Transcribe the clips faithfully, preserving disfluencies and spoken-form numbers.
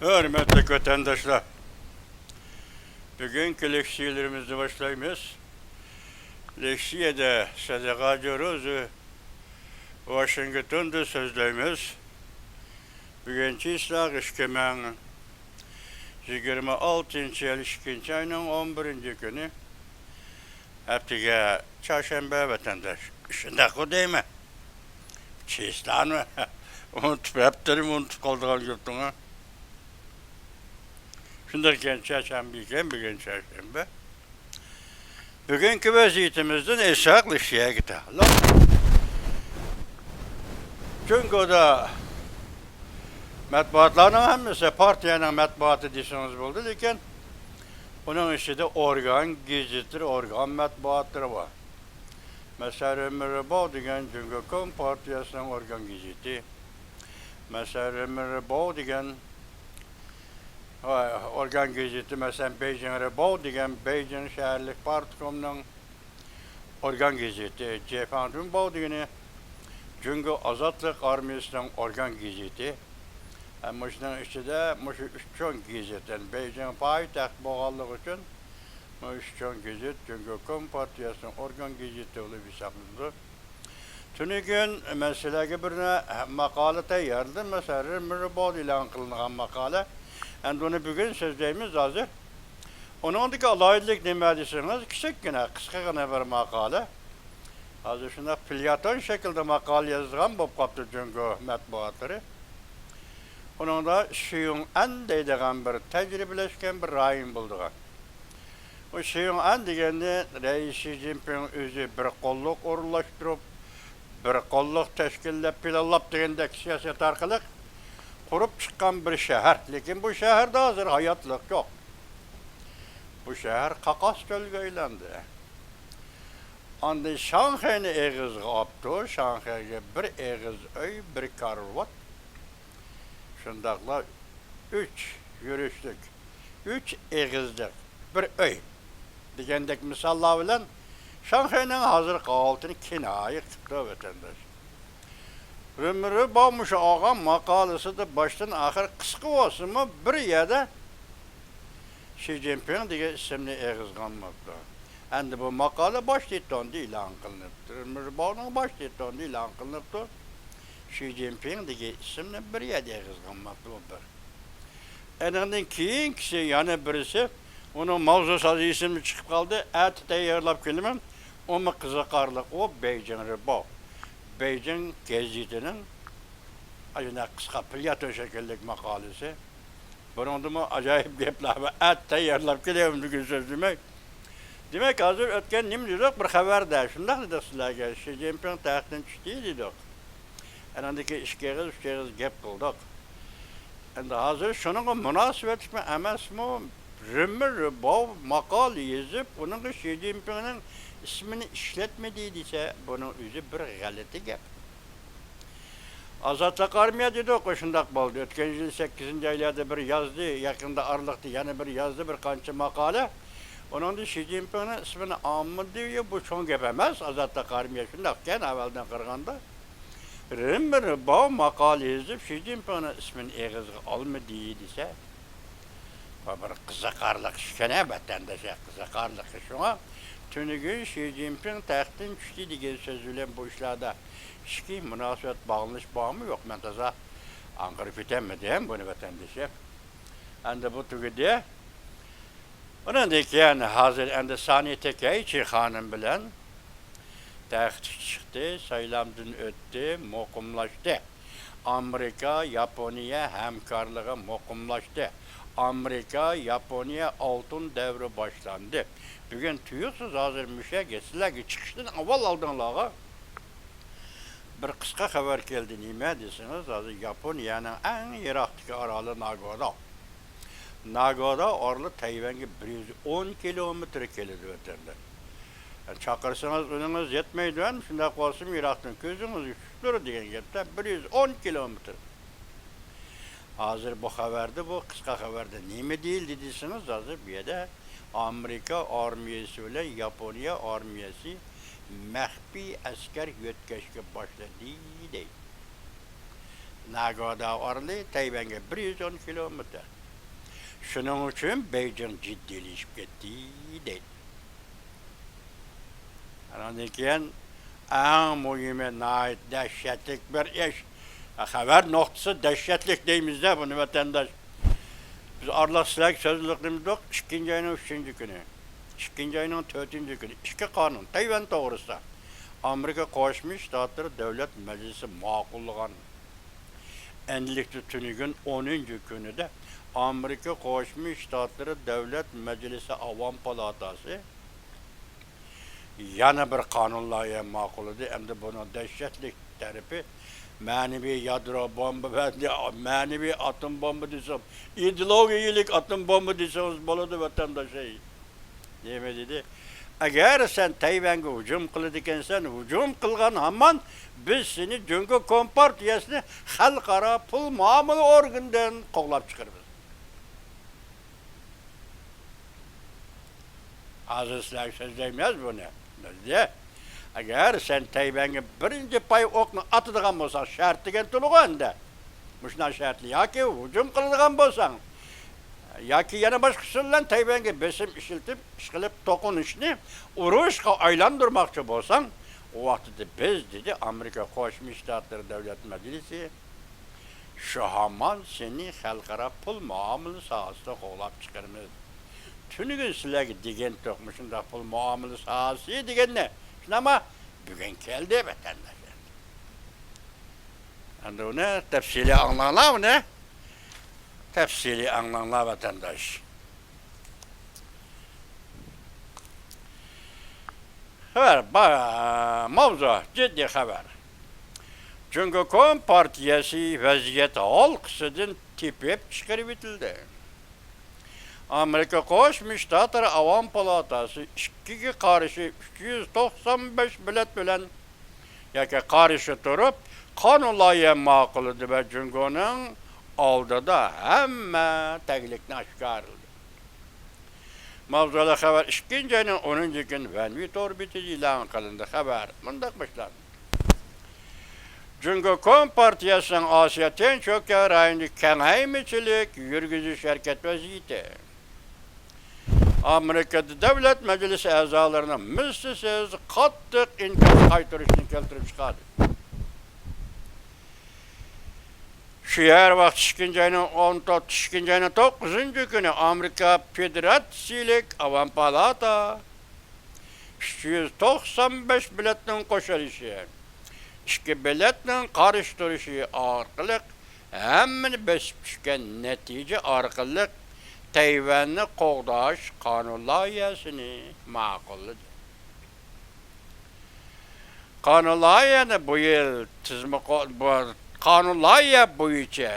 ھۆرمەتلىك ۋەتەنداشلار، بۈگۈنكى لېكسىيەلىرىمىزنى باشلايمىز. لېكسىيەدە سەدىقە جۇرۇزى ۋاشىنگتوندا سۆزلەيمىز. بۈگۈن چىسلاق ئىككى مىڭ يىگىرمە ئالتىنچى يىل ئىككىنچى ئاينىڭ ئون بىرىنچى كۈنى. ھەپتىگە چارشەنبە ۋەتەنداش. شۇنداققۇ دەيمەن. چىسلانى ئۇنتۇپ، ھەپتىنى ئۇنتۇپ قالىدىغان گەپتىڭ ھە. شۇنداق ئىكەن، چارشەنبە ئىكەن، بۈگۈن چارشەنبە. بۈگۈنكى ۋەزىيىتىمىزدىن ئېيتساق، لېكسىيەگە تەئەللۇق. جۇڭگودا مەتبۇئاتلارنىڭ ھەممىسى پارتىيەنىڭ مەتبۇئاتى دېسىڭىز بولىدۇ، لېكىن ئۇنىڭ ئىچىدە ئورگان گېزىتلىرى، ئورگان مەتبۇئاتلىرى بار. مەسىلەن، رېنمېن رېباۋ دېگەن جۇڭگو كومپارتىيەسىنىڭ ئورگان گېزىتى. مەسىلەن، رېنمېن رېباۋ دېگەن، ھاي، ئورگان گېزىتى، مەسىلەن، بېيجىڭ رېباۋ دېگەن بېيجىڭ شەھەرلىك پارتكومنىڭ ئورگان گېزىتى، جيەنفاڭجۈنباۋ دېگىنى جۇڭگو ئازادلىق ئارمىيەسىنىڭ ئورگان گېزىتى. ھەم مۇشۇنىڭ ئىچىدە مۇشۇ ئۈچ چوڭ گېزىت، يەنى بېيجىڭ پايتەخت بولغانلىقى ئۈچۈن، مۇشۇ ئۈچ چوڭ گېزىت جۇڭگو كومپارتىيەسىنىڭ ئورگان گېزىتى بولۇپ ھېسابلىنىدۇ. تۈنۈگۈن مەن سىلەرگە بىر ماقالە تەييارلىدىم، مەسىلەن، رېنمېن رېباۋدا ئېلان قىلىنغان ماقالە. ئەمدى ئۇنى بۈگۈن سۆزلەيمىز ھازىر. ئۇنىڭدىكى ئالاھىدىلىك نېمە دېسىڭىز، كىچىككىنە، قىسقىغىنە بىر ماقالە. ھازىر شۇنداق فېليەتون شەكلىدە ماقالە يازىدىغان بولۇپ قاپتۇ جۇڭگو مەتبۇئاتلىرى. ئۇنىڭدا شى يۇڭئەن دەيدىغان بىر تەجرىبىلەشكەن بىر رايىم بولىدىغان. ئۇ شى يۇڭئەن دېگەننى رەئىس شى جىنپىڭ ئۆزى بىر قوللۇق ئورۇنلاشتۇرۇپ، بىر قوللۇق تەشكىللەپ، پىلانلاپ دېگەندەك سىياسەت ئارقىلىق قۇرۇپ چىققان بىر شەھەر. لېكىن بۇ شەھەردە ھازىر ھاياتلىق يوق. بۇ شەھەر قاقاس چۆلگە ئايلاندى. ئاندىن شاڭخەينى ئېغىزغا ئاپتۇ. شاڭخەيگە بىر ئېغىز ئۆي، بىر كارىۋات. شۇنداقلا ئۈچ يۈرۈشلۈك، ئۈچ ئېغىزلىق بىر ئۆي دېگەندەك مىساللار بىلەن شاڭخەينىڭ ھازىرقى ھالىتىنى كىنايە قىپتۇ ۋەتەنداش. رېنمېن رېباۋ مۇشۇ ئالغان ماقالىسىدە باشتىن ئاخىر قىسقا بولسىمۇ بىر يەردە شى جىنپىڭ دېگەن ئىسىمنى ئېغىزغا ئالماپتۇ. ئەمدى بۇ ماقالە باش تېتوندا ئېلان قىلىنىپتۇ. رېنمېن رېباۋنىڭ باش تېتوندا ئېلان قىلىنىپتۇ. شى جىنپىڭ دېگەن ئىسىمنى بىر يەردە ئېغىزغا ئالماپتۇ، بۇ بىر. ئېنىڭدىن كېيىنكىسى يەنە بىرسى، ئۇنىڭ ماۋزۇ سازى ئېسىمدىن چىقىپ قالدى، ئەتە تەييارلاپ كېلىمەن. ئۇمۇ قىزىقارلىق، ئۇ بېيجىڭ رېباۋ، بېيجىڭ گېزىتىنىڭ ئاشۇنداق قىسقا فېليەتون شەكىللىك ماقالىسى. بۇنىڭدىمۇ ئاجايىپ گەپلەر بار. ئەتە تەييارلاپ كېلىمەن، بۈگۈن سۆزلىمەي. دېمەك، ھازىر ئۆتكەن نېمە دېدۇق؟ بىر خەۋەردە شۇنداق دېدۇق سىلەرگە، شى جىنپىڭ تەختتىن چۈشتى دېدۇق. ئانىڭدىكى ئىككى ئېغىز، ئۈچ ئېغىز گەپ قىلدۇق. ئەمدى ھازىر شۇنىڭغا مۇناسىۋەتلىكمۇ ئەمەسمۇ، رېنمېن رېباۋ ماقالە يېزىپ، ئۇنىڭغا شى جىنپىڭنىڭ ئىسمىنى ئىشلەتمىدى دېسە، بۇنىڭ ئۆزى بىر غەلىتە گەپ. ئازادلىق ئارمىيە دېدۇق، شۇنداق بولدى. ئۆتكەن يىل سەككىزىنچى ئايلاردا بىر يازدى، يېقىندا ئارىلىقتا يەنە بىر يازدى، بىر قانچە ماقالە. ئۇنىڭدا شى جىنپىڭنىڭ ئىسمىنى ئالمىدى، بۇ چوڭ گەپ ئەمەس، ئازادلىق ئارمىيە شۇنداق ئىكەن، ئەۋۋەلدىن قارىغاندا. رېنمېن رېباۋ ماقالە يېزىپ، شى جىنپىڭنىڭ ئىسمىنى ئېغىزغا ئالمىدى دېسە، بۇ بىر قىزىقارلىق ئىش ئىكەن، ۋەتەنداش، قىزىقارلىق ئىش. شۇڭا تۈنۈگۈن شى جىنپىڭ تەختتىن چۈشتى دېگەن سۆز بىلەن بۇ ئىشلاردا ئىچكى مۇناسىۋەت، باغلىنىش بارمۇ يوق، مەن تازا ئاڭقىرىپ كېتەلمىدىم بۇنى، ۋەتەندىشىم. ئەمدى بۇ تۈگىدى. ئۇنىڭدىن كېيىن ھازىر ئەمدى سانى تېكەيچى خانىم بىلەن تەختكە چىقتى، سايلامدىن ئۆتتى، مۇقىملاشتى. ئامېرىكا، ياپونىيە ھەمكارلىقى مۇقىملاشتى. ئامېرىكا، ياپونىيە ئالتۇن دەۋرى باشلاندى. بۈگۈن تۇيۇقسىز ھازىر مۇشۇ يەرگە سىلەرگە چىقىشتىن ئاۋۋال ئالدىڭلارغا بىر قىسقا خەۋەر كەلدى. نېمە دېسىڭىز، ھازىر ياپونىيەنىڭ ئەڭ يىراقتىكى ئارالى ناگودا. ناگودا ئارىلى تەيۋەنگە بىر يۈز ئون كىلومېتىر كېلىدۇ، ۋەتەندە. چاقىرسىڭىز ئۈنىڭىز يەتمەيدۇ، ھەم شۇنداق بولسىمۇ يىراقتىن كۆزىڭىزگە چۈشۈپ تۇرىدۇ دېگەن گەپتە، بىر يۈز ئون كىلومېتىر. ھازىر بۇ خەۋەردە، بۇ قىسقا خەۋەردە نېمە دېيىلدى دېسىڭىز، ھازىر بۇ يەردە ئامېرىكا ئارمىيەسى بىلەن ياپونىيە ئارمىيەسى مەخپىي ئەسكەر يۆتكەشكە باشلىدى دەيدۇ. ناگادا ئارىلى تەيۋەنگە بىر يۈز ئون كىلومېتىر. شۇنىڭ ئۈچۈن بېيجىڭ جىددىيلىشىپ كەتتى، دەيدۇ. ئانىڭدىن كېيىن ئەڭ مۇھىمى، ناھايىتى دەھشەتلىك بىر ئىش. خەۋەر نۇقتىسى دەھشەتلىك دەيمىز-دە بۇنى، ۋەتەنداش. بىز ئارىلىق سىلەرگە سۆزلىدۇق، ئىككىنچى ئاينىڭ ئۈچىنچى كۈنى، ئىككىنچى ئاينىڭ تۆتىنچى كۈنى ئىككى قانۇن تەيۋەن توغرىسىدا ئامېرىكا قوشما شتاتلىرى دۆلەت مەجلىسى ماقۇللىغان. ئەنلىكتە تۈنۈگۈن ئونىنچى كۈنىدە ئامېرىكا قوشما شتاتلىرى دۆلەت مەجلىسى ئاۋام پالاتاسى يەنە بىر قانۇن لايىھە ماقۇللىدى. ئەمدى بۇنىڭ دەھشەتلىك تەرىپى، مەنىۋى يادرو بومبا ۋە مەنىۋى ئاتوم بومبا دېسەم، ئىدېئولوگىيەلىك ئاتوم بومبا دېسىڭىز بولىدۇ، ۋەتەنداش. نېمە دېدى؟ ئەگەر سەن تەيۋەنگە ھۇجۇم قىلىدىكەنسەن، ھۇجۇم قىلغان ھامان بىز سېنى جۇڭگو كومپارتىيەسىنى خەلقئارا پۇل مۇئامىلە ئورگىنىدىن قوغلاپ چىقىرىمىز. ھازىر سىلەرگە سۆزلەيمىز بۇنى. بىلدى. ئەگەر سەن تەيۋەنگە بىرىنچى پاي ئوقنى ئاتىدىغان بولساڭ، شەرت دېگەن تولىغۇ ئەمدى. مۇشۇنداق شەرتلەر. ياكى ھۇجۇم قىلىدىغان بولساڭ، ياكى يەنە باشقا ئۇسۇل بىلەن تەيۋەنگە بېسىم ئىشلىتىپ، ئىشقىلىپ توقۇنۇشنى ئۇرۇشقا ئايلاندۇرماقچى بولساڭ، ئۇ ۋاقتىدا بىز، دېدى ئامېرىكا قوشما شتاتلىرى دۆلەت مەجلىسى، شۇ ھامان سېنى خەلقئارا پۇل مۇئامىلە ساھەسىدە قوغلاپ چىقىرىمىز. تۈنۈگۈن سىلەرگە دېگەنتۇق، مۇشۇنداق پۇل مۇئامىلە ساھەسى دېگەننى. شۇنداقمۇ؟ بۈگۈن كەلدى، ۋەتەنداش. ئەمدى ئۇنى تەپسىلىي ئاڭلاڭلار، ئۇنى تەپسىلىي ئاڭلاڭلار، ۋەتەنداش. خەۋەر، با-، ماۋزۇ، جىددىي خەۋەر. جۇڭگو كومپارتىيەسى ۋەزىيەت ھالقىسىدىن تېپىپ چىقىرىۋېتىلدى. ئامېرىكا قوشما شتاتلىرى ئاۋام پالاتاسى ئىككىگە قارشى ئۈچ يۈز توقسان بەش بېلەت بىلەن ياكى قارشى تۇرۇپ، قانۇن لايىھە ماقۇللىدى ۋە جۇڭگونىڭ ئالدىدا ھەممە تەگلىكنى ئاشكارىلىدى. ماۋزۇلۇق خەۋەر ئىككىنچى ئاينىڭ ئونىنچى كۈنى ۋەنۋى تور بېتىدە ئېلان قىلىندى. خەۋەر مۇنداق باشلاندى. جۇڭگو كومپارتىيەسىنىڭ ئاسىيا تىنچ ئوكيان رايونىدىكى كېڭەيمىچىلىك يۈرگۈزۈش ھەرىكەت ۋەزىيىتى. ئامېرىكىدا دۆلەت مەجلىسى ئەزالىرىنىڭ مىسلىسىز قاتتىق ئىنكاس قايتۇرۇشىنى كەلتۈرۈپ چىقاردى. شۇ يەر ۋاقىت ئىككىنچى ئاينىڭ ئون تۆت، ئىككىنچى ئاينىڭ توققۇزىنچى كۈنى ئامېرىكا فېدېراتسىيىلىك ئاۋام پالاتا ئۈچ يۈز توقسان بەش بېلەتنىڭ قوشۇلۇشى، ئىككى بېلەتنىڭ قارشى تۇرۇشى ئارقىلىق ھەممىنى بېسىپ چۈشكەن نەتىجە ئارقىلىق تەيۋەننى قوغداش قانۇن لايىھەسىنى ماقۇللىدى. قانۇن لايىھەنى بۇ يىل تىزىملىق، بۇ قانۇن لايىھە بويىچە،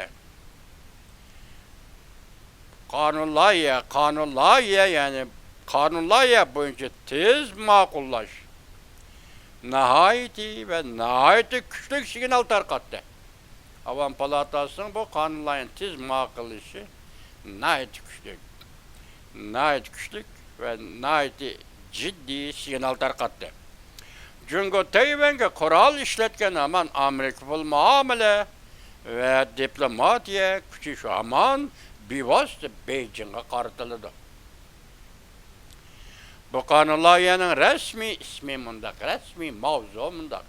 قانۇن لايىھە، قانۇن لايىھە، يەنى قانۇن لايىھە بويىچە تېز ماقۇللاش ناھايىتى ۋە ناھايىتى كۈچلۈك سىگنال تارقاتتى. ئاۋام پالاتاسىنىڭ بۇ قانۇن لايىھەنى تېز ماقۇللىشى ناھايىتى كۈچلۈك، ناھايىتى كۈچلۈك ۋە ناھايىتى جىددىي سىگنال تارقاتتى. جۇڭگو تەيۋەنگە قورال ئىشلەتكەن ھامان ئامېرىكا پۇل مۇئامىلە ۋە دىپلوماتىيە كۈچى شۇ ھامان بىۋاسىتە بېيجىڭغا قارىتىلىدۇ. بۇ قانۇن لايىھەنىڭ رەسمىي ئىسمى مۇنداق، رەسمىي ماۋزۇ مۇنداق.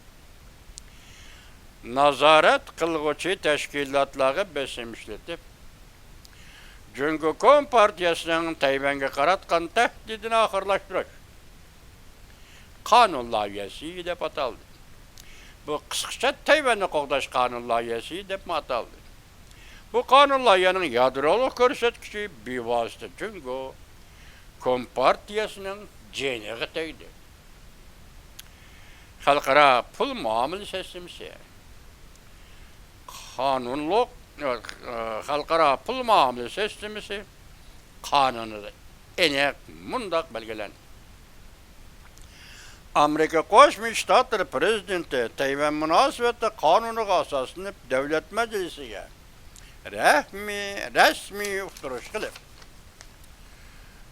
نازارەت قىلغۇچى تەشكىلاتلارغا بېسىم ئىشلىتىپ، جۇڭگو كومپارتىيەسىنىڭ تەيۋەنگە قاراتقان تەھدىتىنى ئاخىرلاشتۇرۇش قانۇن لايىھەسى دەپ ئاتالدى. بۇ قىسقىچە تەيۋەننى قوغداش قانۇن لايىھەسى دەپمۇ ئاتالدى. بۇ قانۇن لايىھەنىڭ يادرولۇق كۆرسەتكۈچى بىۋاسىتە جۇڭگو كومپارتىيەسىنىڭ جېنىغا تەگدى. خەلقئارا پۇل مۇئامىلە سىستېمىسى قانۇنلۇق، خەلقئارا پۇل مۇئامىلە سىستېمىسى قانۇنىدا ئېنىق مۇنداق بەلگىلەندى. ئامېرىكا قوشما شتاتلىرى پىرېزىدېنتى تەيۋەن مۇناسىۋەتلىك قانۇنىغا ئاساسلىنىپ، دۆلەت مەجلىسىگە رەھمىي، رەسمىي ئۇقتۇرۇش قىلىپ،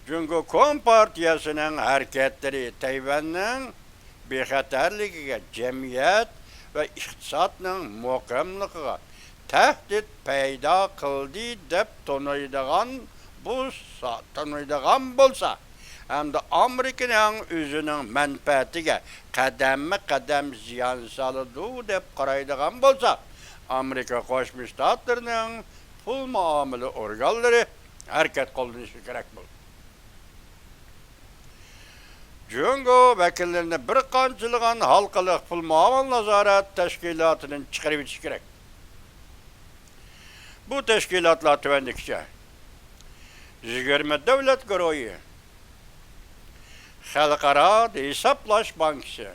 جۇڭگو كومپارتىيەسىنىڭ ھەرىكەتلىرى تەيۋەننىڭ بىخەتەرلىكىگە، جەمئىيەت ۋە ئىقتىسادنىڭ مۇقىملىقىغا، تەھدىت پەيدا قىلدى دەپ تونۇيدىغان بولسا، تونۇيدىغان بولسا، ھەمدە ئامېرىكىنىڭ ئۆزىنىڭ مەنپەئەتىگە قەدەممۇ قەدەم زىيان سالىدۇ دەپ قارايدىغان بولسا، ئامېرىكا قوشما شتاتلىرىنىڭ پۇل مۇئامىلە ئورگانلىرى ھەرىكەت قوللىنىشى كېرەك بولىدۇ. جۇڭگو ۋەكىللىرىنى بىر قانچىلىغان ھالقىلىق پۇل مۇئامىلە نازارەت تەشكىلاتىدىن چىقىرىۋېتىش كېرەك. بۇ تەشكىلاتلار تۆۋەندىكىچە: يىگىرمە دۆلەت گۇرۇھى، خەلقئارا ھېسابلاش بانكىسى،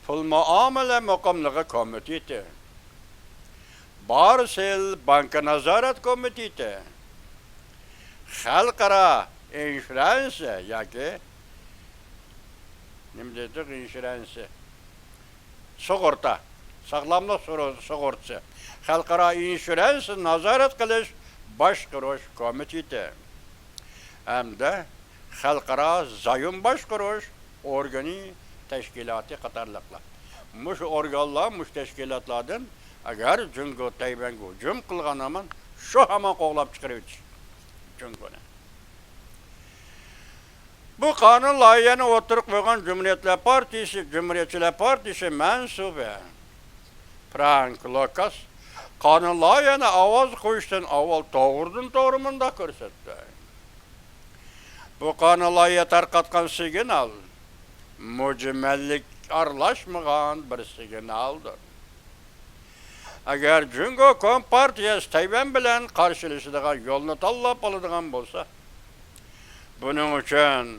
پۇل مۇئامىلە مۇقىملىقى كومىتېتى، بارسېل بانكا نازارەت كومىتېتى، خەلقئارا ئىنشۇرانس ياكى، نېمە دېدۇق، ئىنشۇرانس، سۇغۇرتا، ساغلاملىق سۇغۇر-، سۇغۇرتىسى، خەلقئارا ئىنشۇرانس نازارەت قىلىش باشقۇرۇش كومىتېتى ھەمدە خەلقئارا زايوم باشقۇرۇش ئورگىنى تەشكىلاتى قاتارلىقلار. مۇشۇ ئورگانلار، مۇشۇ تەشكىلاتلاردىن ئەگەر جۇڭگو تەيۋەنگە ھۇجۇم قىلغان ھامان شۇ ھامان قوغلاپ چىقىرىۋېتىش جۇڭگونى. بۇ قانۇن لايىھەنى ئوتتۇرىغا قويغان جۇمھۇرىيەتلەر پارتىيىسى، جۇمھۇرىيەتچىلەر پارتىيىسى مەنسۇپى فرانك لوكاس قانۇن لايىھەنى ئاۋاز قويۇشتىن ئاۋۋال توغرىدىن توغرا مۇنداق كۆرسەتتى: بۇ قانۇن لايىھە تارقاتقان سىگنال مۈجمەللىك ئارىلاشمىغان بىر سىگنالدۇر. ئەگەر جۇڭگو كومپارتىيەسى تەيۋەن بىلەن قارشىلىشىدىغان يولنى تاللاپ ئالىدىغان بولسا، بۇنىڭ ئۈچۈن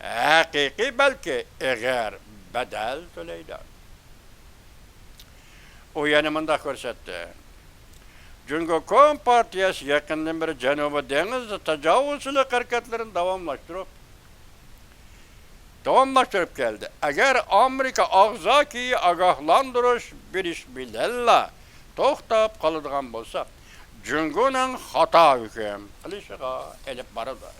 ھەقىقىي، بەلكى ئېغىر بەدەل تۆلەيدۇ. ئۇ يەنە مۇنداق كۆرسەتتى: جۇڭگو كومپارتىيەسى يېقىندىن بېرى جەنۇبىي دېڭىزدا تاجاۋۇزچىلىق ھەرىكەتلىرىنى داۋاملاشتۇرۇپ، داۋاملاشتۇرۇپ كەلدى. ئەگەر ئامېرىكا ئاغزاكى ئاگاھلاندۇرۇش بېرىش بىلەنلا توختاپ قالىدىغان بولسا، جۇڭگونىڭ خاتا ھۆكۈم قىلىشىغا ئېلىپ بارىدۇ.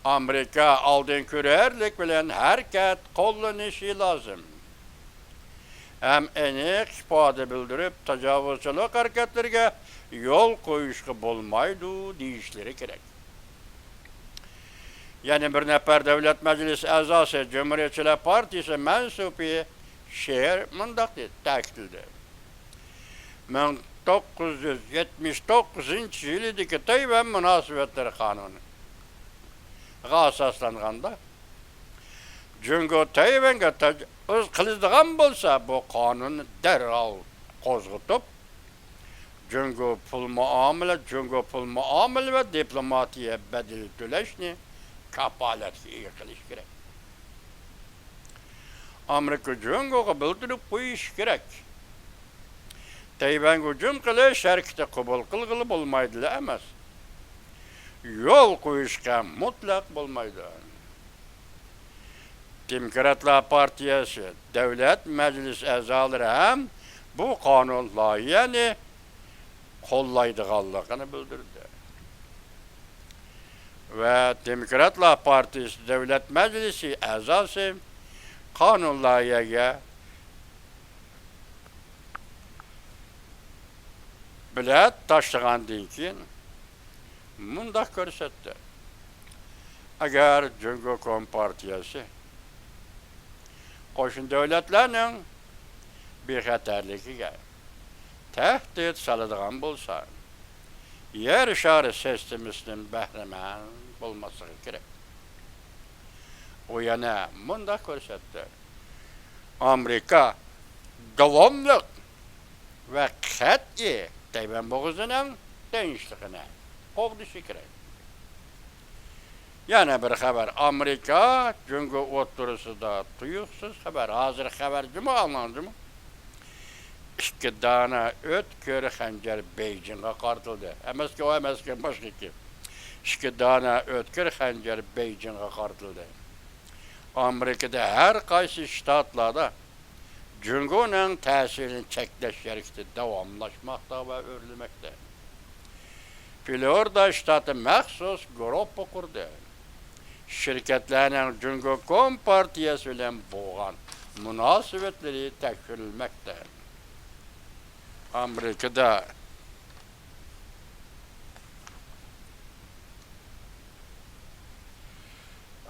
ئامېرىكا ئالدىن كۆرەرلىك بىلەن ھەرىكەت قوللىنىشى لازىم ھەم ئېنىق ئىپادە بىلدۈرۈپ، تاجاۋۇزچىلىق ھەرىكەتلىرىگە يول قويۇشقا بولمايدۇ دېيىشلىرى كېرەك. يەنە بىر نەپەر دۆلەت مەجلىسى ئەزاسى، جۇمھۇرىيەتچىلەر پارتىيىسى مەنسۇپى شېر مۇنداق دېدى، تەكىتلىدى: مىڭ توققۇز يۈز يەتمىش توققۇزىنچى يىلىدىكى تەيۋەن مۇناسىۋەتلىرى قانۇنىغا ئاساسلانغاندا، جۇڭگو تەيۋەنگە تاجاۋۇز قىلىدىغان بولسا، بۇ قانۇننى دەرھال قوزغىتىپ، جۇڭگو پۇل مۇئامىلە، جۇڭگو پۇل مۇئامىلە ۋە دىپلوماتىيە بەدىلى تۆلەشنى كاپالەتكە ئىگە قىلىش كېرەك. ئامېرىكا جۇڭگوغا بىلدۈرۈپ قويۇشى كېرەك. تەيۋەنگە ھۇجۇم قىلىش ھەرىكىتى قوبۇل قىلغىلى بولمايدىلا ئەمەس، يول قويۇشقا مۇتلەق بولمايدۇ. دېموكراتلار پارتىيەسى دۆلەت مەجلىسى ئەزالىرى ھەم بۇ قانۇن لايىھەنى قوللايدىغانلىقىنى بىلدۈردى. ۋە دېموكراتلار پارتىيىسى دۆلەت مەجلىسى ئەزاسى قانۇن لايىھەگە بېلەت تاشلىغاندىن كېيىن مۇنداق كۆرسەتتى: ئەگەر جۇڭگو كومپارتىيەسى قوشنا دۆلەتلەرنىڭ بىخەتەرلىكىگە تەھدىت سالىدىغان بولسا، يەر شارى سىستېمىسىدىن بەھرىمەن بولماسلىقى كېرەك. ئۇ يەنە مۇنداق كۆرسەتتى: ئامېرىكا داۋاملىق ۋە قەتئىي تەيۋەن بوغۇزىنىڭ تىنچلىقىنى قوغدىشى كېرەك. يەنە بىر خەۋەر، ئامېرىكا جۇڭگو ئوتتۇرىسىدا تۇيۇقسىز خەۋەر. ھازىر خەۋەر جۇمۇ، ئاڭلاڭ جۇمۇ. ئىككى دانە ئۆتكۈر خەنجەر بېيجىڭغا قارىتىلدى. ئەمەسكەن، ئۇ ئەمەسكەن، باشقىكى. ئىككى دانە ئۆتكۈر خەنجەر بېيجىڭغا قارىتىلدى. ئامېرىكىدا ھەر قايسى شتاتلاردا جۇڭگونىڭ تەسىرىنى چەكلەش ھەرىكىتى داۋاملاشماقتا ۋە ئۆرلىمەكتە. فلورىدا شتاتى مەخسۇس گۇرۇپپا قۇردى. شىركەتلەرنىڭ جۇڭگو كومپارتىيەسى بىلەن بولغان مۇناسىۋەتلىرى تەكشۈرۈلمەكتە. ئامېرىكىدا،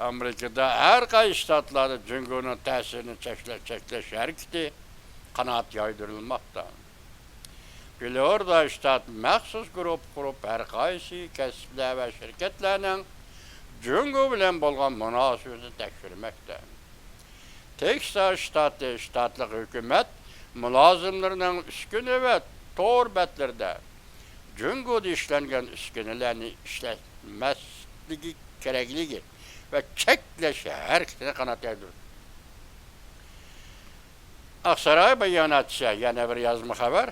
ئامېرىكىدا ھەر قايسى شتاتلاردا جۇڭگونىڭ تەسىرىنى چەكلە-، چەكلەش ھەرىكىتى قانات يايدۇرۇلماقتا. فلورىدا شتات مەخسۇس گۇرۇپپا قۇرۇپ، ھەر قايسى كەسىپلەر ۋە شىركەتلەرنىڭ جۇڭگو بىلەن بولغان مۇناسىۋىتىنى تەكشۈرمەكتە. تېكساس شتاتى شتاتلىق ھۆكۈمەت مۇلازىملىرىنىڭ ئۈسكۈنە ۋە تور بەتلىرىدە جۇڭگودا ئىشلەنگەن ئۈسكۈنىلەرنى ئىشلەتمەسلىكى كېرەكلىكى ۋە چەكلەش ھەرىكىتىنى قانات يايدۇردى. ئاقساراي باياناتچىسى يەنە بىر يازما خەۋەر.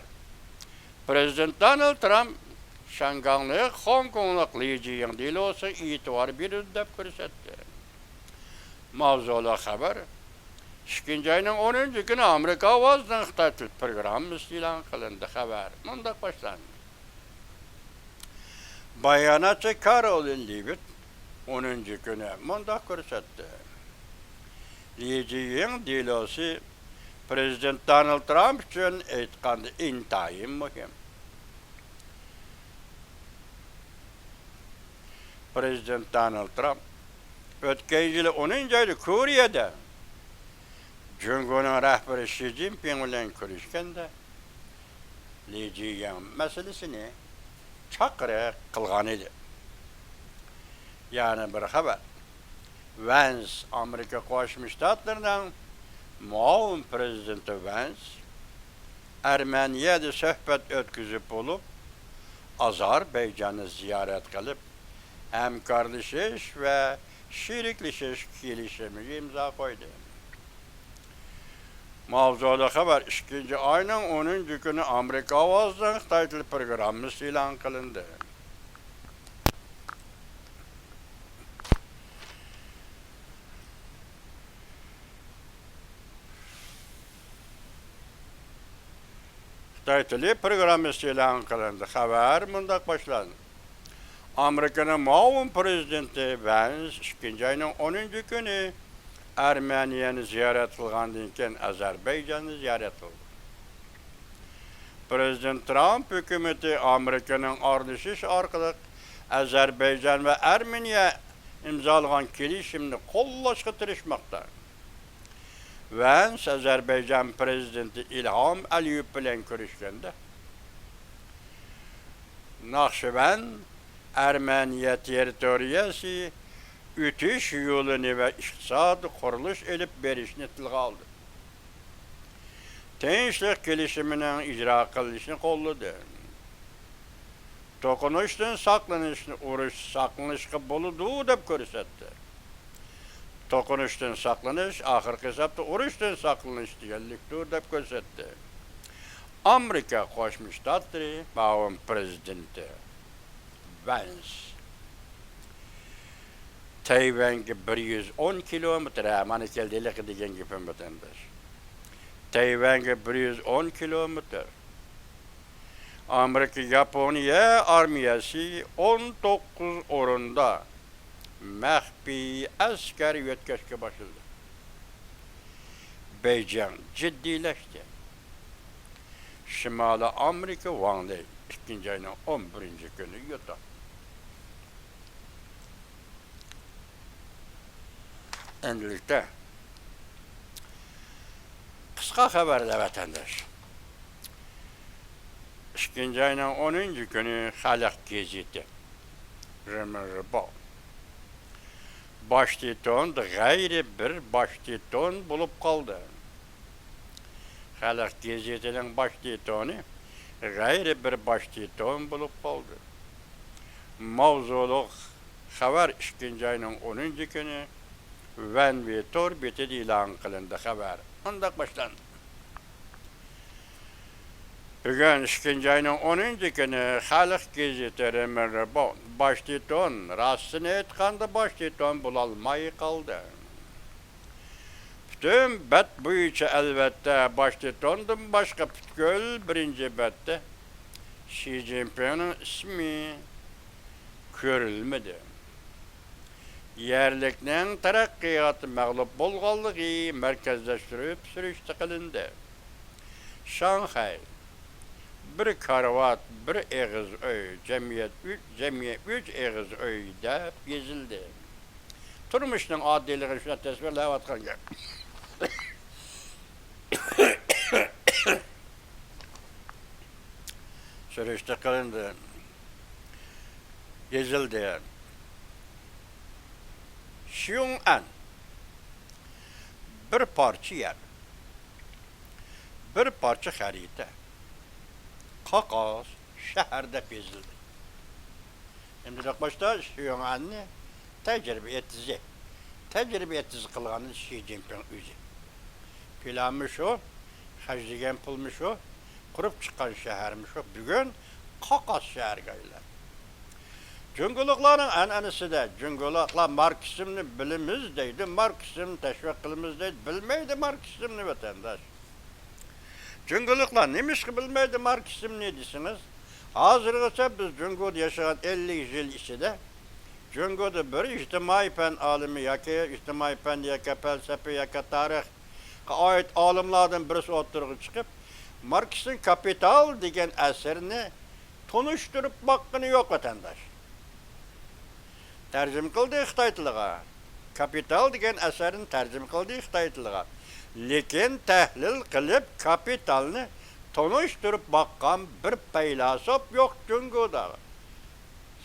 پرېزىدېنت دونالد ترامپ شياڭگاڭلىق، خوڭكوڭلۇق لى جىيىڭ دېلوسىغا ئېتىبار بېرىدۇ دەپ كۆرسەتتى. ماۋزۇلۇق خەۋەر. ئىككىنچى ئاينىڭ ئونىنچى كۈنى ئامېرىكا ئاۋازىنىڭ خىتاي تىل پروگراممىسى ئېلان قىلىندى. خەۋەر مۇنداق باشلاندى. باياناتچى كارولىن لېۋىت ئونىنچى كۈنى مۇنداق كۆرسەتتى: لى جىيىڭ دېلوسى پرېزىدېنت دونالد ترامپ ئۈچۈن ئېيتقاندا ئىنتايىن مۇھىم. پرېزىدېنت دونالد ترامپ ئۆتكەن يىلى ئونىنچى ئايدا كورېيەدە جۇڭگونىڭ رەھبىرى شى جىنپىڭ بىلەن كۆرۈشكەندە، لى جىيىڭ مەسىلىسىنى چاقىرىق قىلغانىدى. يەنە بىر خەۋەر. ۋەنس، ئامېرىكا قوشما شتاتلىرىنىڭ مۇئاۋىن پرېزىدېنتى ۋەنس ئەرمېنىيەدە سۆھبەت ئۆتكۈزۈپ بولۇپ، ئازەربەيجاننى زىيارەت قىلىپ، ھەمكارلىشىش ۋە شېرىكلىشىش كېلىشىمىگە ئىمزا قويدى. ماۋزۇلۇق خەۋەر. ئىككىنچى ئاينىڭ ئونىنچى كۈنى ئامېرىكا ئاۋازىنىڭ خىتاي تىل پروگراممىسى ئېلان قىلىندى. خىتاي تىلى پروگراممىسى ئېلان قىلىندى. خەۋەر مۇنداق باشلاندى. ئامېرىكىنىڭ مۇئاۋىن پرېزىدېنتى ۋەنس ئىككىنچى ئاينىڭ ئونىنچى كۈنى ئەرمېنىيەنى زىيارەت قىلغاندىن كېيىن، ئازەربەيجاننى زىيارەت قىلدى. پرېزىدېنت ترامپ ھۆكۈمىتى ئامېرىكىنىڭ ئارىلىشىش ئارقىلىق ئەزەربەيجان ۋە ئەرمېنىيە ئىمزالىغان كېلىشىمنى قوللاشقا تىرىشماقتا. ۋەنس ئەزەربەيجان پرېزىدېنتى ئىلھام ئەلىيېۋ بىلەن كۆرۈشكەندە، ناخشىۋەن ئەرمېنىيە تېررىتورىيەسى ئۆتۈش يولىنى ۋە ئىقتىسادىي قۇرۇلۇش ئېلىپ بېرىشنى تىلغا ئالدى. تىنچلىق كېلىشىمىنىڭ ئىجرا قىلىنىشىنى قوللىدى. توقۇنۇشتىن ساقلىنىشنى ئۇرۇشتىن ساقلىنىشقا بولىدۇ دەپ كۆرسەتتى. توقۇنۇشتىن ساقلىنىش ئاخىرقى ھېسابتا ئۇرۇشتىن ساقلىنىش دېگەنلىكتۇر دەپ كۆرسەتتى. ئامېرىكا قوشما شتاتلىرى مۇئاۋىن پرېزىدېنتى ۋەنس تەيۋەنگە بىر يۈز ئون كىلومېتىر، ھە، مانا كەلدى ھېلىقى دېگەن گېپىم، ۋەتەنداش. تەيۋەنگە بىر يۈز ئون كىلومېتىر. ئامېرىكا ياپونىيە ئارمىيەسى ئون توققۇز ئورۇندا مەخپىي ئەسكەر يۆتكەشكە باشلىدى. بېيجىڭ جىددىيلەشتى. شىمالىي ئامېرىكا ۋاڭ لېي ئىككىنچى ئاينىڭ ئون بىرىنچى كۈنى يوتاپ. ئەمدىلىكتە قىسقا خەۋەرلەر، ۋەتەنداش. ئىككىنچى ئاينىڭ ئونىنچى كۈنى خەلق گېزىتى، رېمېنرېبو، باش تېتون غەيرىي بىر باش تېتون بولۇپ قالدى. خەلق گېزىتىنىڭ باش تېتونى غەيرىي بىر باش تېتون بولۇپ قالدى. ماۋزۇلۇق خەۋەر ئىككىنچى ئاينىڭ ئونىنچى كۈنى ۋەنۋى تور بېتىدە ئېلان قىلىندى. خەۋەر مۇنداق باشلاندى. بۈگۈن ئىككىنچى ئاينىڭ ئونىنچى كۈنى خەلق گېزىتى رېمېنرېبو، باش تېتون، راستىنى ئېيتقاندا، باش تېتون بولالماي قالدى. پۈتۈن بەت بويىچە، ئەلۋەتتە، باش تېتوندىن باشقا پۈتكۈل بىرىنچى بەتتە شى جىنپىڭنىڭ ئىسمى كۆرۈلمىدى. يەرلىكنىڭ تەرەققىياتى مەغلۇپ بولغانلىقى مەركەزلەشتۈرۈپ سۈرۈشتە قىلىندى. شاڭخەي، بىر كارىۋات، بىر ئېغىز ئۆي، جەمئىيەت ئۈچ، جەمئىيەت ئۈچ ئېغىز ئۆي دەپ يېزىلدى. تۇرمۇشنىڭ ئاددىيلىقىنى شۇنداق تەسۋىرلەۋاتقان گەپ. سۈرۈشتە قىلىندى، يېزىلدى. شيۇڭئەن، بىر پارچە يەر، بىر پارچە خەرىتە، قاقاس شەھەر دەپ يېزىلدى. ئەمدى باشتا شيۇڭئەننى تەجرىبە ئېتىزى، تەجرىبە ئېتىزى قىلغان شى جىنپىڭ ئۆزى. پىلانمۇ شۇ، خەجلىگەن پۇلمۇ شۇ، قۇرۇپ چىققان شەھەرمۇ شۇ. بۈگۈن قاقاس شەھەرگە ئايلاندى. جۇڭگولۇقلارنىڭ ئەنئەنىسىدە، جۇڭگولۇقلار ماركسىزمنى بىلىمىز دەيدۇ، ماركسىزمنى تەشۋىق قىلىمىز دەيدۇ. بىلمەيدۇ ماركسىزمنى، ۋەتەنداش. جۇڭگولۇقلار نېمىشقا بىلمەيدۇ ماركسىزمنى دېسىڭىز، ھازىرغىچە بىز جۇڭگودا ياشىغان ئەللىك يىل ئىچىدە جۇڭگودا بىر ئىجتىمائىي پەن ئالىمى ياكى ئىجتىمائىي پەن ياكى پەلسەپە ياكى تارىخقا ئائىت ئالىملاردىن بىرسى ئوتتۇرىغا چىقىپ، ماركسنىڭ كاپىتال دېگەن ئەسىرىنى تونۇشتۇرۇپ باققىنى يوق، ۋەتەنداش. تەرجىمە قىلدى خىتاي تىلىغا. كاپىتال دېگەن ئەسەرنى تەرجىمە قىلدى خىتاي تىلىغا. لېكىن تەھلىل قىلىپ، كاپىتالنى تونۇشتۇرۇپ باققان بىر پەيلاسوپ يوق جۇڭگودا.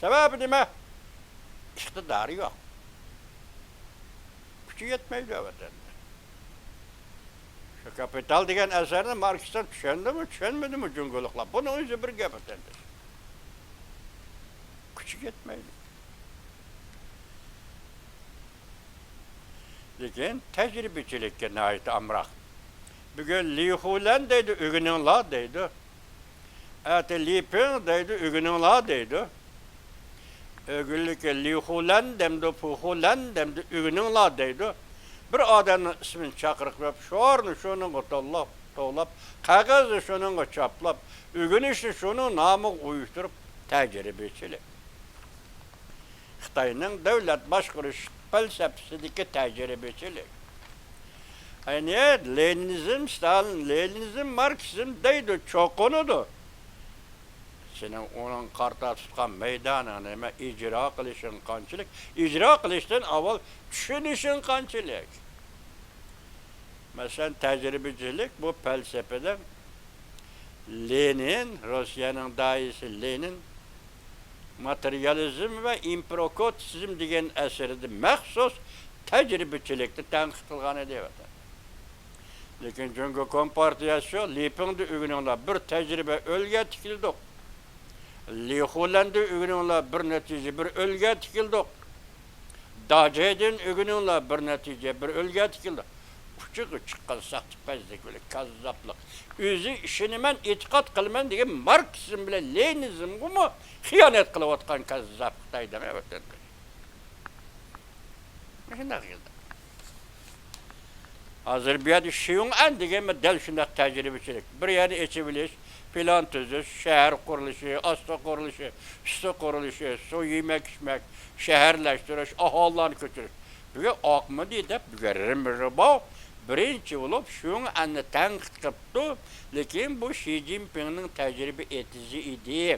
سەۋەبى نېمە؟ ئىقتىدارى يوق. كۈچى يەتمەيدۇ، ۋەتەندە. شۇ كاپىتال دېگەن ئەسەرنى ماركسلار چۈشەندىمۇ، چۈشەنمىدىمۇ جۇڭگولۇقلار؟ بۇنىڭ ئۆزى بىر گەپ، ۋەتەندە. كۈچى يەتمەيدۇ. لېكىن تەجرىبىچىلىككە ناھايىتى ئامراق. بۈگۈن لى خۇلەن دەيدۇ، ئۆگىنىڭلار دەيدۇ. ئەتە لى پىڭ دەيدۇ، ئۆگىنىڭلار دەيدۇ. ئۆگۈنلۈككە لى خۇلەن دەمدۇ، پۇ خۇلەن دەمدۇ، ئۆگىنىڭلار دەيدۇ. بىر ئادەمنىڭ ئىسمىنى چاقىرىپ قويۇپ، شوئارنى شۇنىڭغا توغلاپ، توغلاپ، قەغەزنى شۇنىڭغا چاپلاپ، ئۆگىنىشنى شۇنىڭ نامىغا ئۇيۇشتۇرۇپ، تەجرىبىچىلىك. خىتاينىڭ دۆلەت باشقۇرۇش پەلسەپىسىدىكى تەجرىبىچىلىك. ئەينى لېنىنىزم، ستالىن، لېنىنىزم، ماركسىزم دەيدۇ، چوقۇنىدۇ. سېنىڭ ئۇنىڭ قارىتا تۇتقان مەيدانىڭ نېمە؟ ئىجرا قىلىشىڭ قانچىلىك؟ ئىجرا قىلىشتىن ئاۋۋال چۈشىنىشىڭ قانچىلىك؟ مەسىلەن، تەجرىبىچىلىك بۇ پەلسەپىدە لېنىن، روسىيەنىڭ داھىيسى لېنىن ماتېرىيالىزم ۋە ئېمپىرىكوتىسىزم دېگەن ئەسىرىدە مەخسۇس تەجرىبىچىلىكنى تەنقىد قىلغان ئىدى، ۋەتەن. لېكىن جۇڭگو كومپارتىيەسى شۇ، لى پىڭدىن ئۆگىنىڭلار، بىر تەجرىبە ئۆلگە تىكىلدۇق. لى خۇلەندىن ئۆگىنىڭلار، بىر نەتىجە، بىر ئۆلگە تىكىلدۇق. داجېدىن ئۆگىنىڭلار، بىر نەتىجە، بىر ئۆلگە تىكىلدى. ئۇچىغا چىققان ساختىپەزلىك بىلەن كاززاپلىق. ئۆزى ئىشىنىمەن، ئېتىقاد قىلىمەن دېگەن ماركسىزم بىلەن لېنىنىزمغىمۇ خىيانەت قىلىۋاتقان كاززاپ خىتاي دەڭە، ۋەتەنداش. مۇشۇنداق يىلدا. ھازىر بۇ يەردە شيۇڭئەن دېگەن دەل شۇنداق تەجرىبىچىلىك. بىر يەرنى ئېچىۋېلىش، پىلان تۈزۈش، شەھەر قۇرۇلۇشى، ئاستى قۇرۇلۇشى، ئۈستى قۇرۇلۇشى، سۇ، يېمەك-ئىچمەك، شەھەرلەشتۈرۈش، ئاھالىلەرنى كۆچۈرۈش. بۈگۈن ئاقمىدى دەپ، بۈگۈن رېمىرباۋ بىرىنچى بولۇپ شيۇڭئەننى تەنقىد قىپتۇ. لېكىن بۇ شى جىنپىڭنىڭ تەجرىبە ئېتىزى ئىدى،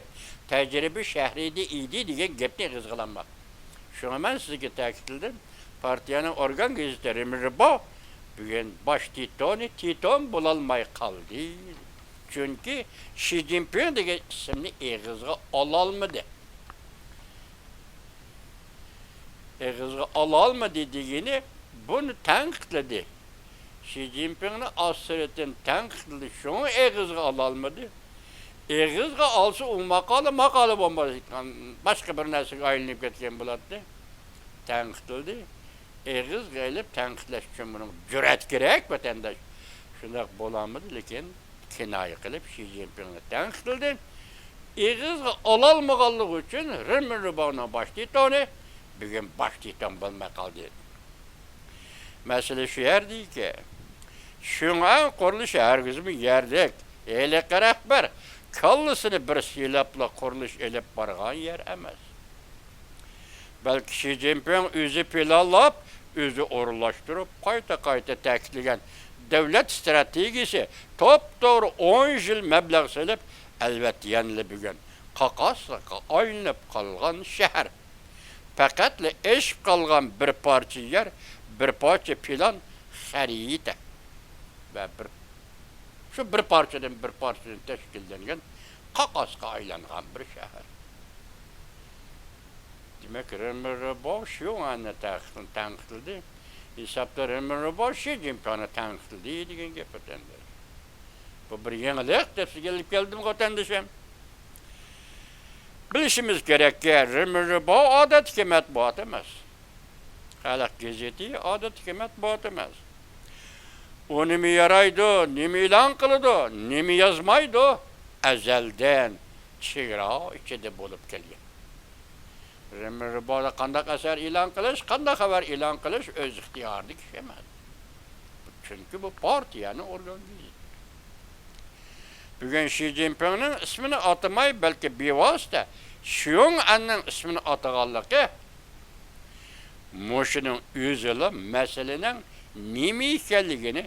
تەجرىبە شەھىرى ئىدى دېگەن گەپنى ئېغىزغا ئالالماپتۇ. شۇڭا مەن سىزگە تەكىتلىدىم، پارتىيەنىڭ ئورگان گېزىتى رېمىرباۋ بۈگۈن باش تىتونى تىتون بولالماي قالدى. چۈنكى شى جىنپىڭ دېگەن ئىسىمنى ئېغىزغا ئالالمىدى. ئېغىزغا ئالالمىدى دېگىنى بۇنى تەنقىدلىدى. شى جىنپىڭنى ئاستىرتىن تەنقىدلىدى، شۇڭا ئېغىزغا ئالالمىدى. ئېغىزغا ئالسا، ئۇ ماقالە ماقالە بولمايدىكەن، باشقا بىر نەرسىگە ئايلىنىپ كەتكەن بولاتتى. تەنقىدلىدى. ئېغىزغا ئېلىپ تەنقىدلەش ئۈچۈن بۇنىڭ جۈرئەت كېرەك، ۋەتەنداش. شۇنداق بولالمىدى، لېكىن كىنايە قىلىپ شى جىنپىڭنى تەنقىدلىدى. ئېغىزغا ئالالمىغانلىقى ئۈچۈن رېمىرباۋنىڭ باش تىتونى بۈگۈن باش تىتون بولماي قالدى. مەسىلە شۇ يەردىكى. شيۇڭئەن قۇرۇلۇشى ھەرگىزمۇ يەرلىك، ھېلىقى رەھبەر كاللىسىنى بىر سىلاپلا قۇرۇلۇش ئېلىپ بارغان يەر ئەمەس. بەلكى شى جىنپىڭ ئۆزى پىلانلاپ، ئۆزى ئورۇنلاشتۇرۇپ، قايتا-قايتا تەكىتلىگەن دۆلەت ئىستراتېگىيىسى توپتوغرا ئون يىل مەبلەغ سېلىپ، ئەلۋەتتە، يەنىلا بۈگۈن قاقاسلىققا ئايلىنىپ قالغان شەھەر. پەقەتلا ئېشىپ قالغان بىر پارچە يەر، بىر پارچە پىلان خەرىتە ۋە بىر، شۇ بىر پارچىدىن، بىر پارچىدىن تەشكىللەنگەن قاقاسقا ئايلانغان بىر شەھەر. دېمەك، رېمېرباۋ شيۇڭئەننى تەنقىد-، تەنقىدلىدى. ھېسابتا رېمېرباۋ شى جىنپىڭنى تەنقىدلىدى دېگەن گەپ، ۋەتەنداش. بۇ بىر يېڭىلىق دەپ سىزگە ئېلىپ كەلدىم، ۋەتەندىشىم. بىلىشىمىز كېرەككى، رېمېرباۋ ئادەتتىكى مەتبۇئات ئەمەس. خەلق گېزىتى ئادەتتىكى مەتبۇئات ئەمەس. ئۇ نېمە يارايدۇ، نېمە ئېلان قىلىدۇ، نېمە يازمايدۇ، ئەزەلدىن چېگرا ئىچىدە بولۇپ كەلگەن. رېمېرباۋدا قانداق ئەسەر ئېلان قىلىش، قانداق خەۋەر ئېلان قىلىش ئۆز ئىختىيارىدىكى ئىش ئەمەس. چۈنكى بۇ پارتىيەنىڭ ئورگان گېزىتى. بۈگۈن شى جىنپىڭنىڭ ئىسمىنى ئاتىماي، بەلكى بىۋاسىتە شيۇڭئەننىڭ ئىسمىنى ئاتىغانلىقى مۇشۇنىڭ ئۆزىلا مەسىلىنىڭ نېمە ئىكەنلىكىنى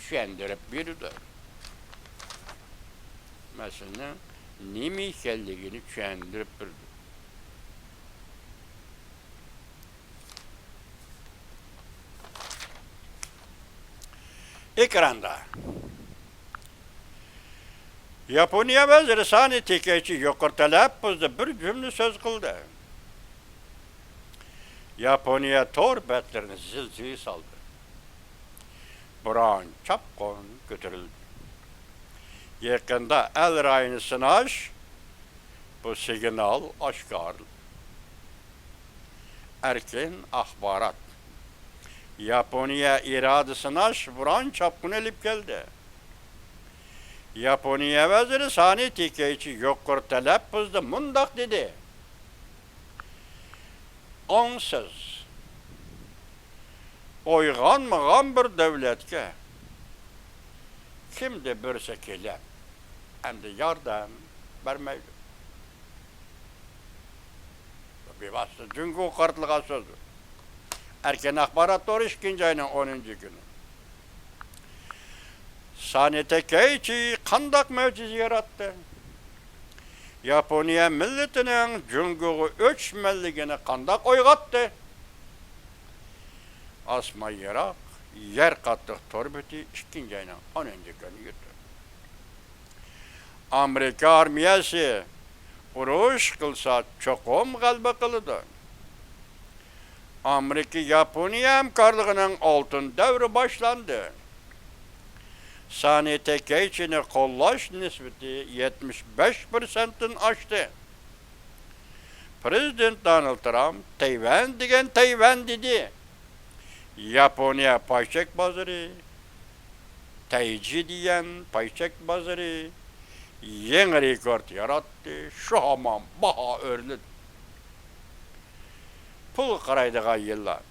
چۈشەندۈرۈپ بېرىدۇ. مەسىلىنىڭ نېمە ئىكەنلىكىنى چۈشەندۈرۈپ بېرىدۇ. ئېكراندا. ياپونىيە ۋەزىرى سانى تېكەيچى يۇقىرى تەلەپپۇزدا بىر جۈملە سۆز قىلدى. ياپونىيە تور بەتلىرىنى زىلزىلە سالدى. بوران-چاپقۇن كۆتۈرۈلدى. يېقىندا ئەل رايىنى سىناش، بۇ سىگنال ئاشكارىلىدى. ئەركىن ئاخبارات. ياپونىيە ئىرادە سىناش بوران-چاپقۇن ئېلىپ كەلدى. ياپونىيە ۋەزىرى سانى تېكەيچى يۇقىرى تەلەپپۇزدا مۇنداق دېدى: ئاڭسىز، ئويغانمىغان بىر دۆلەتكە كىمدە بىرسى كېلىپ، ئەمدى ياردەم بەرمەيدۇ. بىۋاسىتە جۇڭگوغا قارىتىلغان سۆزدۇر. ئەركىن ئاخبارات تورى ئىككىنچى ئاينىڭ ئونىنچى كۈنى. سانى تېكەيچى قانداق مۆجىزە ياراتتى؟ ياپونىيە مىللىتىنىڭ جۇڭگوغا ئۆچمەنلىكىنى قانداق ئويغاتتى؟ ئاسمان يىراق، يەر قاتتىق تور بېتى ئىككىنچى ئاينىڭ ئونىنچى كۈنى يۈرتى. ئامېرىكا ئارمىيەسى ئۇرۇش قىلسا چوقۇم غەلىبە قىلىدۇ. ئامېرىكا ياپونىيە ھەمكارلىقىنىڭ ئالتۇن دەۋرى باشلاندى. سانى تېكەيچىنى قوللاش نىسبىتى يەتمىش بەش پىرسەنتتىن ئاشتى. پىرېزىدېنت دونالد ترامپ تەيۋەن دېگەن تەيۋەن دېدى. ياپونىيە پايچەك بازىرى، تەيجى دېگەن پايچەك بازىرى يېڭى رېكورت ياراتتى، شۇ ھامان باھا ئۆرلىدى. پۇلغا قارايدىغان يىللار،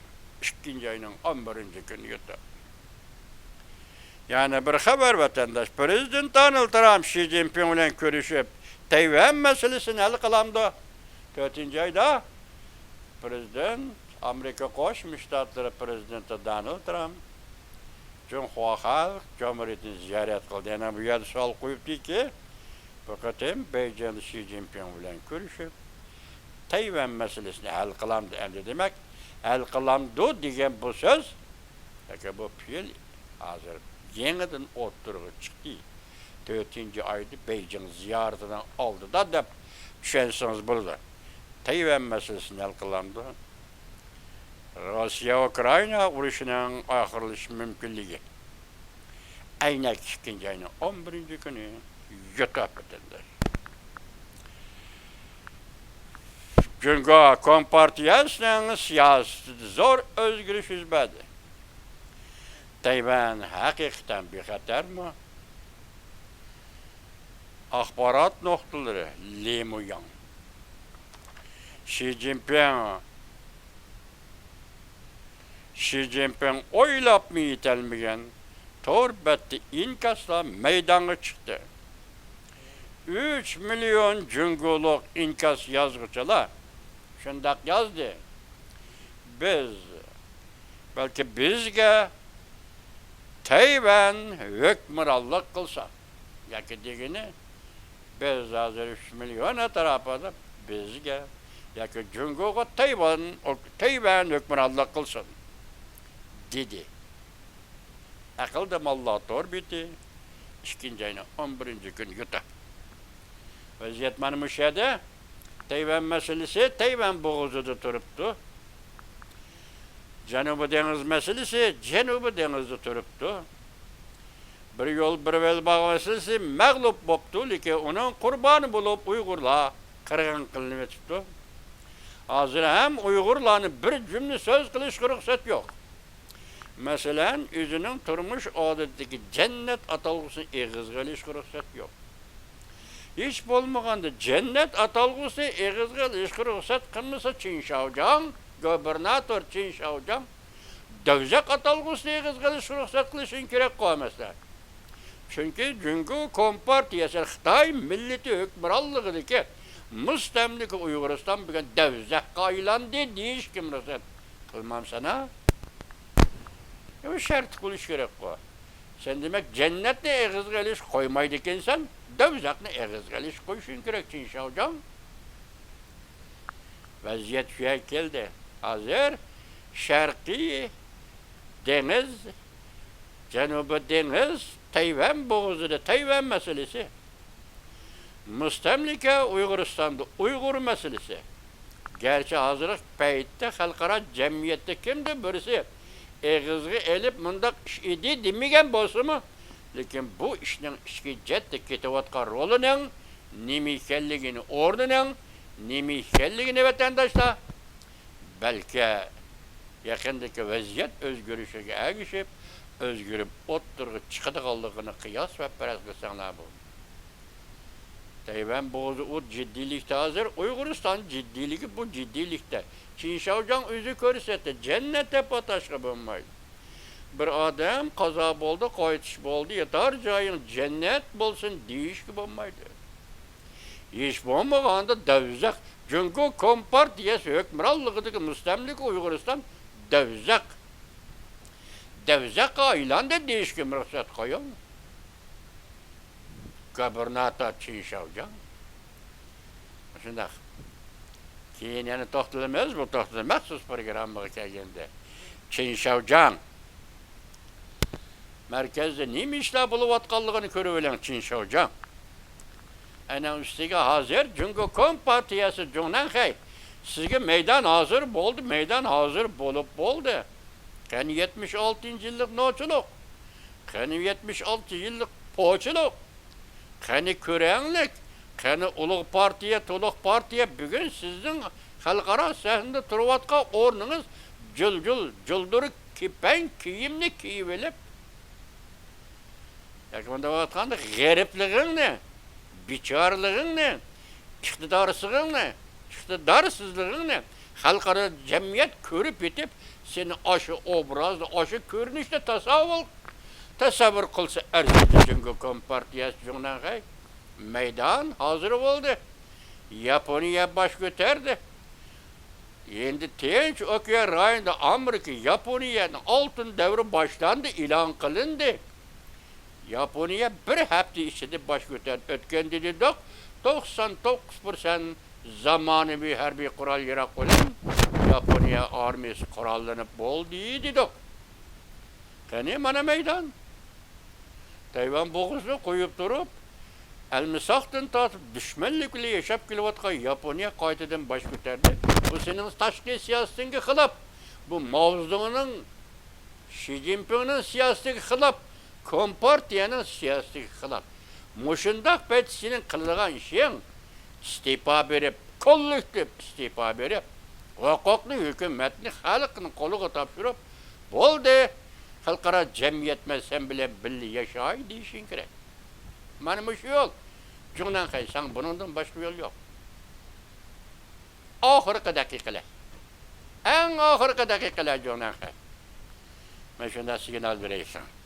ئىككىنچى ئاينىڭ ئون بىرىنچى كۈنى يۈرتى. يەنە بىر خەۋەر، ۋەتەنداش. پىرېزىدېنت دونالد ترامپ شى جىنپىڭ بىلەن كۆرۈشۈپ، تەيۋەن مەسىلىسىنى ھەل قىلامدۇ؟ تۆتىنچى ئايدا پىرېزىدېنت، ئامېرىكا قوشما شتاتلىرى پىرېزىدېنتى دونالد ترامپ جۇڭخۇا خەلق جۇمھۇرىيىتىنى زىيارەت قىلدى. يەنە بۇ يەردە سوئال قويۇپتۇكى، بۇ قېتىم بېيجىڭدا شى جىنپىڭ بىلەن كۆرۈشۈپ، تەيۋەن مەسىلىسىنى ھەل قىلامدۇ ئەمدى؟ دېمەك، ھەل قىلامدۇ دېگەن بۇ سۆز ياكى بۇ پېئىل ھازىر يېڭىدىن ئوتتۇرىغا چىقتى. تۆتىنچى ئايدا بېيجىڭ زىيارىتىنىڭ ئالدىدا دەپ چۈشەنسىڭىز بولىدۇ. تەيۋەن مەسىلىسىنى ھەل قىلامدۇ؟ روسىيە ئۇكرائىنا ئۇرۇشىنىڭ ئاخىرلىشىش مۇمكىنلىكى. ئەينەك ئىككىنچى ئاينىڭ ئون بىرىنچى كۈنى يۈتۈپ ئۆتۈلدى. جۇڭگو كومپارتىيەسىنىڭ سىياسىتىدە زور ئۆزگىرىش يۈز بەردى. تەيۋەن ھەقىقەتەن بىخەتەرمۇ؟ ئاخبارات نۇقتىلىرى، لى مۇياڭ. شى جىنپىڭ، شى جىنپىڭ ئويلاپمۇ يېتەلمىگەن تور بەتتە ئىنكاسلار مەيدانغا چىقتى. ئۈچ مىليون جۇڭگولۇق ئىنكاس يازغۇچىلار شۇنداق يازدى: بىز، بەلكى بىزگە تەيۋەن ھۆكۈمرانلىق قىلسا، ياكى دېگىنى، بىز ھازىر ئۈچ مىليون ئەتراپىدا بىزگە ياكى جۇڭگوغا تەيۋەن، تەيۋەن ھۆكۈمرانلىق قىلسۇن، دېدى. ئەقىلدە ماللا تور بېتى، ئىككىنچى ئاينىڭ ئون بىرىنچى كۈنى يۇتا. ۋەزىيەت مانا مۇشۇ يەردە. تەيۋەن مەسىلىسى تەيۋەن بوغۇزىدا تۇرۇپتۇ. جەنۇبىي دېڭىز مەسىلىسى جەنۇبىي دېڭىزدا تۇرۇپتۇ. بىر يول، بىر بەلباغ مەسىلىسى مەغلۇپ بوپتۇ، لېكىن ئۇنىڭ قۇربانى بولۇپ ئۇيغۇرلار قىرغىن قىلىنىۋېتىپتۇ. ھازىر ھەم ئۇيغۇرلارنى بىر جۈملە سۆز قىلىشقا رۇخسەت يوق. مەسىلەن، ئۆزىنىڭ تۇرمۇش ئادىتىدىكى جەننەت ئاتالغۇسىنى ئېغىزغا ئېلىشقا رۇخسەت يوق. ھېچ بولمىغاندا جەننەت ئاتالغۇسىنى ئېغىزغا ئېلىشقا رۇخسەت قىلمىسا، چىن شياۋجياڭ، گۇبېرناتور چىن شياۋجياڭ دوزاخ ئاتالغۇسىنى ئېغىزغا ئېلىشقا رۇخسەت قىلىشىڭ كېرەك قويماسلار. چۈنكى جۇڭگو كومپارتىيەسى خىتاي مىللىتى ھۆكۈمرانلىقىدىكى مۇستەملىكە ئۇيغۇرىستان بۈگۈن دوزاخقا ئايلاندى دېيىشكىمۇ رۇخسەت قىلمامسەن ھە؟ بۇ شەرت قويۇش كېرەكقۇ. سەن دېمەك جەننەتنى ئېغىزغا ئېلىشقا قويمايدىكەنسەن، دوزاخنى ئېغىزغا ئېلىشقا قويۇشۇڭ كېرەك، چىن شياۋجياڭ. ۋەزىيەت شۇ يەرگە كەلدى. ھازىر شەرقىي دېڭىز، جەنۇبىي دېڭىز، تەيۋەن بوغۇزىدا تەيۋەن مەسىلىسى، مۇستەملىكە ئۇيغۇرىستاندا ئۇيغۇر مەسىلىسى. گەرچە ھازىرقى پەيتتە خەلقئارا جەمئىيەتتە كىمدۇر بىرسى ئېغىزغا ئېلىپ مۇنداق ئىش ئىدى دېمىگەن بولسىمۇ، لېكىن بۇ ئىشنىڭ ئىچكى جەھەتتە كېتىۋاتقان رولىنىڭ نېمە ئىكەنلىكىنى، ئورنىنىڭ نېمە ئىكەنلىكىنى ۋەتەنداشلار بەلكى يېقىندىكى ۋەزىيەت ئۆزگىرىشىگە ئەگىشىپ ئۆزگىرىپ ئوتتۇرىغا چىقىدىغانلىقىنى قىياس ۋە پەرەز قىلساڭلار بولىدۇ. تەيۋەن بوغۇزى ئۇ جىددىيلىكتە ھازىر، ئۇيغۇرىستان جىددىيلىكى بۇ جىددىيلىكتە. چىن شياۋجياڭ ئۆزى كۆرسەتتى، جەننەت دەپ ئاتاشقا بولمايدۇ. بىر ئادەم قازا بولدى، قايتىش بولدى، ياتار جايىڭ جەننەت بولسۇن دېيىشكە بولمايدۇ. ھېچ بولمىغاندا دوزاخ، جۇڭگو كومپارتىيەسى ھۆكۈمرانلىقىدىكى مۇستەملىكە ئۇيغۇرىستان دوزاخ، دوزاخقا ئايلاندى دېيىشكە رۇخسەت قويۇڭ. گۇبېرناتور چىن شياۋجياڭ. شۇنداق. كېيىن يەنە توختىلىمىز، بۇ توختىلىمىز مەخسۇس پروگراممىغا كەلگەندە. چىن شياۋجياڭ. مەركەزدە نېمە ئىشلار بولۇۋاتقانلىقىنى كۆرۈۋېلىڭ، چىن شياۋجياڭ. ئەنە ئۈستىگە ھازىر جۇڭگو كومپارتىيەسى جۇڭنەنخەي، سىزگە مەيدان ھازىر بولدى، مەيدان ھازىر بولۇپ بولدى. قېنى يەتمىش ئالتىنچى يىللىق نوچىلىق؟ قېنى يەتمىش ئالتە يىللىق پوچىلىق؟ قېنى كۆرەڭلىك؟ قېنى ئۇلۇغ پارتىيە، تولۇق پارتىيە؟ بۈگۈن سىزنىڭ خەلقئارا سەھنىدە تۇرۇۋاتقان ئورنىڭىز جۇل-جۇل، جۇلدۇر كېپەن كىيىمنى كىيىۋېلىپ، ياكى مۇنداق ئېيتقاندا، غېرىبلىقىڭنى، بىچارىلىقىڭنى، ئىقتىدارسىزلىقىڭنى، ئىقتىدارسىزلىقىڭنى خەلقئارا جەمئىيەت كۆرۈپ يېتىپ، سېنى ئاشۇ ئوبرازدا، ئاشۇ كۆرۈنۈشتە تاساۋۇل، تەسەۋۋۇر قىلسا ئەرزىيدۇ. جۇڭگو كومپارتىيەسى جۇڭنەنخەي مەيدان ھازىر بولدى. ياپونىيە باش كۆتەردى. ئەمدى تىنچ ئوكيان رايونىدا ئامېرىكا، ياپونىيەنىڭ ئالتۇن دەۋرى باشلاندى، ئېلان قىلىندى. ياپونىيە بىر ھەپتە ئىچىدە باش كۆتەردى. ئۆتكەندە دېدۇق، توقسان توققۇز پىرسەنت زامانىۋى ھەربىي قورال ياراغ بىلەن ياپونىيە ئارمىيەسى قوراللىنىپ بولدى دېدۇق. قېنى مانا مەيدان. تەيۋەن بوغۇزىنى قويۇپ تۇرۇپ، ئەلمىساقتىن تارتىپ دۈشمەنلىك بىلەن ياشاپ كېلىۋاتقان ياپونىيە قايتىدىن باش كۆتەردى. بۇ سېنىڭ تاشقى سىياسىتىڭگە خىلاپ. بۇ ماۋزېدۇڭنىڭ، شى جىنپىڭنىڭ سىياسىتىگە خىلاپ، كومپارتىيەنىڭ سىياسىتىگە خىلاپ. مۇشۇنداق پەيتتە سېنىڭ قىلىدىغان ئىشىڭ ئىستېپا بېرىپ، كوللېكتىپ ئىستېپا بېرىپ، ھوقۇقنى، ھۆكۈمەتنى خەلقنىڭ قولىغا تاپشۇرۇپ، بولدى، خەلقئارا جەمئىيەت مەن سەن بىلەن بىللە ياشاي دېيىشىڭ كېرەك. مانا مۇشۇ يول. جۇڭنەنخەي، ساڭا بۇنىڭدىن باشقا يول يوق. ئاخىرقى دەقىقىلەر. ئەڭ ئاخىرقى دەقىقىلەر جۇڭنەنخەي. مەن شۇنداق سىگنال بېرەي ساڭا.